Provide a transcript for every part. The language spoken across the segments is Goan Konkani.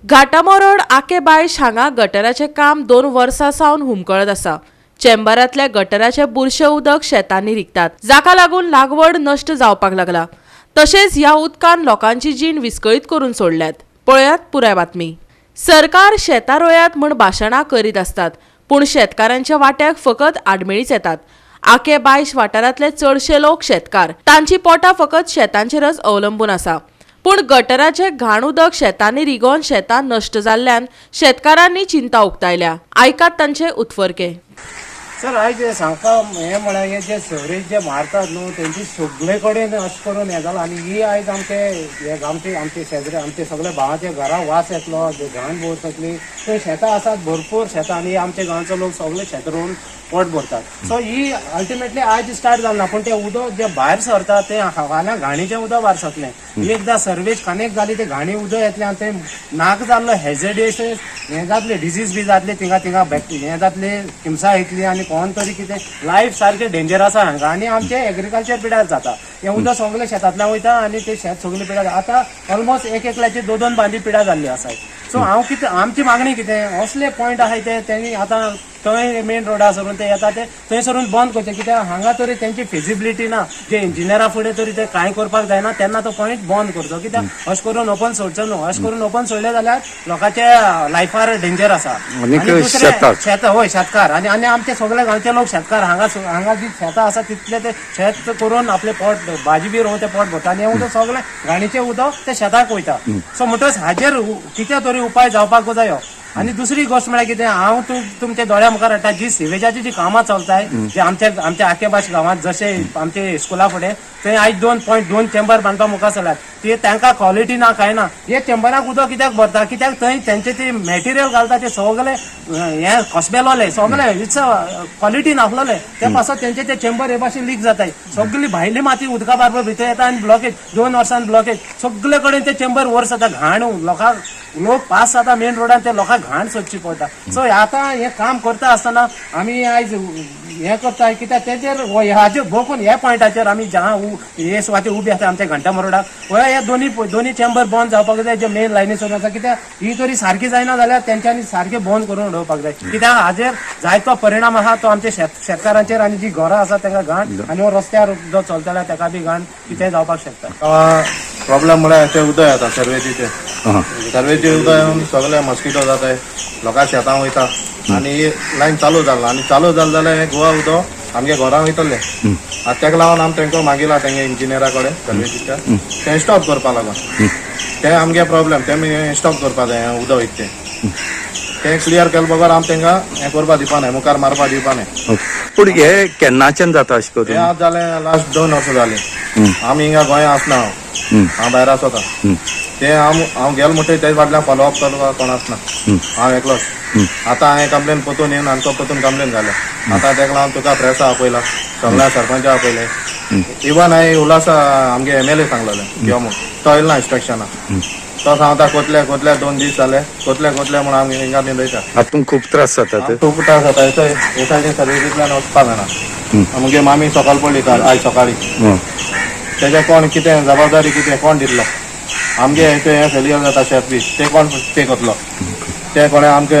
घाटामोरड आके बायश हांगा गटराचें काम 2 वर्सां सावन हुमकळत आसा. चेंबरांतल्या गटराचें बुरशें उदक शेतांनी रिगतात, जाका लागून लागवड नश्ट जावपाक लागला. तशेंच ह्या उदकान लोकांची जीण विस्कळीत करून सोडल्यात. पळयात पुराय बातमी. सरकार शेतां रोयात म्हूण भाशणां करीत आसतात, पूण शेतकारांच्या वाट्याक फकत आडमेळीच येतात. आके बायश वाठारांतले चडशे लोक शेतकार, तांची पोटां फकत शेतांचेरच अवलंबून आसा. पूण गटराचे घाण उदक शेतांनी रिगोवन शेतां नश्ट जाल्ल्यान शेतकारांनी चिंता उक्तायल्या. आयकात तांचे उत्फर्के. सर, आयज हें सांगपा हें म्हळ्यार हे जे सिवरेज जे मारतात न्हू, तेंची सगळे कडेन अशें करून हें जालां. आनी ही आयज आमचे हे आमचे आमचे शेजरे आमचे सगळे भावाच्या घरा वास येतलो, घाण भरतली. थंय शेतां आसात, भरपूर शेतां, आनी आमच्या गांवचो लोक सगळे शेत रोवन पोट भरतात. सो ही अल्टिमेटली आयज स्टार्ट जालें ना, पूण तें उदक जें भायर सरता तें फाल्यां घाणीचें उदक भायर सरतलें. एकदां सर्वेज कनेक्ट जाली ते घाणी उदक येतलें आनी तें नाक जाल्लो हेजडियस हें जातलें, डिजीज बी जातले, थिंगा थिंगा हें जातलें, किमसां येतली आनी कोण तरी कितें लायफ सारकें डेंजर आसा हांगा. आनी आमचें एग्रीकल्चर पिड्यार जाता. हें उदक सगळें शेतांतल्यान वयता आनी तें शेत सगळें पिड्यार. आतां ऑलमोस्ट एक एकल्याची 2-2 बांदी पिड्यार जाल्ली आसा. सो हांव कितें, आमची मागणी कितें, असले पॉयंट आहाय ते तेणी आतां थंय मेन रोडा सरून ते येता ते थंय सरून बंद करचे. कित्याक हांगा तरी तेंची फिजिबिलिटी ना, जे इंजिनियरा फुडें तरी ते कांय करपाक जायना, तेन्ना तो पॉयंट बंद करचो. कित्याक अशें करून ओपन सोडचो न्हू. अशें करून ओपन सोडले जाल्यार लोकांच्या लायफार डेंजर आसा. आनीक शेताक. शेत, हय, शेतकार आनी आनी आमचे सगळे गांवचे लोक शेतकार. हांगा हांगा जी शेतां आसा तितले ते शेत करून आपले पोट, भाजी बी रोवन ते पोट भरता. आनी हें उदक सगळें घाणीचें उदक ते शेताक वयता. सो म्हणटकच हाजेर कितें तरी उपाय जावपाक जायो. आनी दुसरी गोश्ट म्हळ्यार कितें, हांव तुमच्या दोळ्या मुखार हाडटा, जी सिवेजाची जी कामां चलताय, जे आमच्या आमच्या आकेबाश गांवांत, जशे आमचे स्कुला फुडें थंय आयज 2.2 चेंबर बांदपा मुखार सरल्यात, ते तांकां क्वॉलिटी ना, कांय ना. हे चेंबराक उदक कित्याक भरता? कित्याक थंय तेंचे ते मटेरियल घालता ते सगळे हे कसबेलोले, सगळे it's quality नासलोले. ते पासत तेंचे ते चेंबर हे भाशेन लीक जाताय. सगळी भायली माती उदका बरोबर भितर येता आनी ब्लॉकेज, 2 वर्सां ब्लॉकेज. सगळे कडेन ते चेंबर वर्स जाता. घाण लोकांक, लोक पास जाता मेन रोडान, ते लोकांक घाण सोदची पडटा. सो आतां हें काम करता आसतना आमी आयज हें करता, कित्याक तेजेर हाजेर बघून ह्या पॉयंटाचेर आमी ज्या हे सुवातेर उबे आसा आमच्या घंटा मरोडाक, हे दोनी दोनी चेंबर बंद जावपाक जाय, जे मेन लायनी सोडून आसा. कित्याक ही तरी सारकी जायना जाल्यार तेंच्यांनी सारकें बंद करून उडोवपाक जाय. कित्याक हाजेर जायतो परिणाम आहा तो आमच्या शेतकारांचेर आनी जी घरां आसा तांकां घाण, आनी हो रस्त्यार जो चलतले ताका बी घाण कितेंय जावपाक शकता. प्रॉब्लेम म्हळ्यार ते उदक येता सर्वेजीचे, सर्वेची उदक येवन सगळे मस्किटो जाताय, लोकां शेतां वयता आनी ही लायन चालू जाला. आनी चालू जालें जाल्यार हें गोवा उदक आमगे घरां वयतलें. आतां तेका लागून आमी तेंकां मागिला तेंगे इंजिनियरा कडेन सर्वेजीच्या, तें स्टॉप करपा लागून. तें आमगे प्रॉब्लेम, तें स्टॉप करपा जाय. हें उदक वयता तें तें क्लियर केले बगर आमी तेंकां हें करपा दिवपा नाय, मुखार मारपा दिवपा नाय. पूण हे केन्नाच्यान जाता अशें हें करून? आतां जालें, लास्ट 2 वर्सां जालीं. आमी हिंगा गोंया आसना, हांव हांव भायर आसता. ते हांव हांव गेलो म्हणटकीर तेज फाटल्यान फॉलोअप करपाक कोण आसना, हांव एकलोच. आतां हांवें कंप्लेन परतून येवन आमचो परतून कंप्लेन घाल्या. आतां तेका लागून तुका प्रेसा आपयला, सगळ्या सरपंचा आपयले. इवन हांवें उल्हासा आमगे एमएलए सांगलेलें यो म्हूण, तो येयलो ना इन्स्पेक्शनाक. तो सांगता कोतले कोतले, 2 दीस जाले, कोतले कोतले म्हूण आमी हिंगा न्हिदयता. आतां तुमकां खूब त्रास जातात. खूब त्रास जाता. हे सायडीन सर्विसींतल्यान वचपाक जायना. मुगे मामी सकाळ पडली काल, आयज सकाळी. तेजें कोण कितें जबाबदारी कितें कोण दितलो? आमगे हें फेलियर जाता शेत बी, ते कोण पे करतलो? ते कोणें आमकां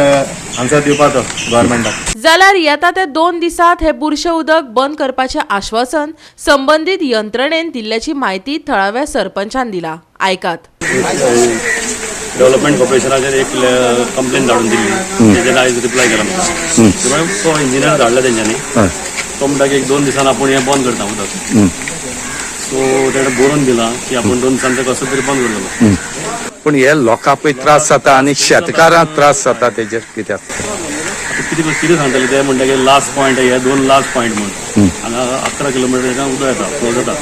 आन्सर दिवपाचो गव्हर्मेंटाक. जाल्यार येता ते 2 दिसांत हे बुरशें उदक बंद करपाचें आश्वासन संबंदीत यंत्रणेन दिल्ल्याची म्हायती थळाव्या सरपंचान दिला. आयकात. डेव्हलपमेंट कॉर्पोरेशनाचेर एक कंप्लेन धाडून दिल्ली, तेजेर आयज रिप्लाय केला म्हाका. तो इंजिनियर धाडला तेंच्यांनी. तो म्हणटा की एक 2 दिसान आपूण हें बंद करता उदक. सो तेणें बरोवन दिलां की आपूण 2 दिसान तें कसो तरी बंद करतलो. पूण हे लोकांक पळय त्रास जाता आनी शेतकारांक त्रास जाता, तेजेर कितें आसता? आतां कितें कितें सांगतले ते? म्हणटा की लास्ट पॉयंट, हे 2 लास्ट पॉयंट म्हूण. हांगा 11 किलोमिटर उदक येता, फ्लो जाता.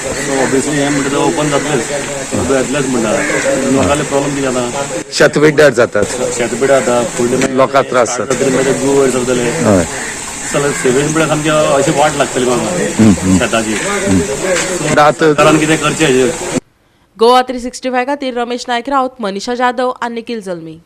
सो ऑब्वियसली हें म्हणटा ते ओपन जातलेच, उदक येतलेच म्हणटा. लोकांले प्रॉब्लेम कितें जाता? शेत पिड्ड्यार जातात. शेत पिड्यार जाता, फुडले मागीर लोकांक त्रास जाता. जातले, मागीर गुव वयर सरतले. जाल्यार सिवेज म्हळ्यार सामकी अशी वाट लागतली म्हाका शेताची. आतां कारण कितें करचें हेजेर? गोवा 365 खातीर रमेश नायक राऊत, मनीषा जाधव आनी निखिल जल्मी.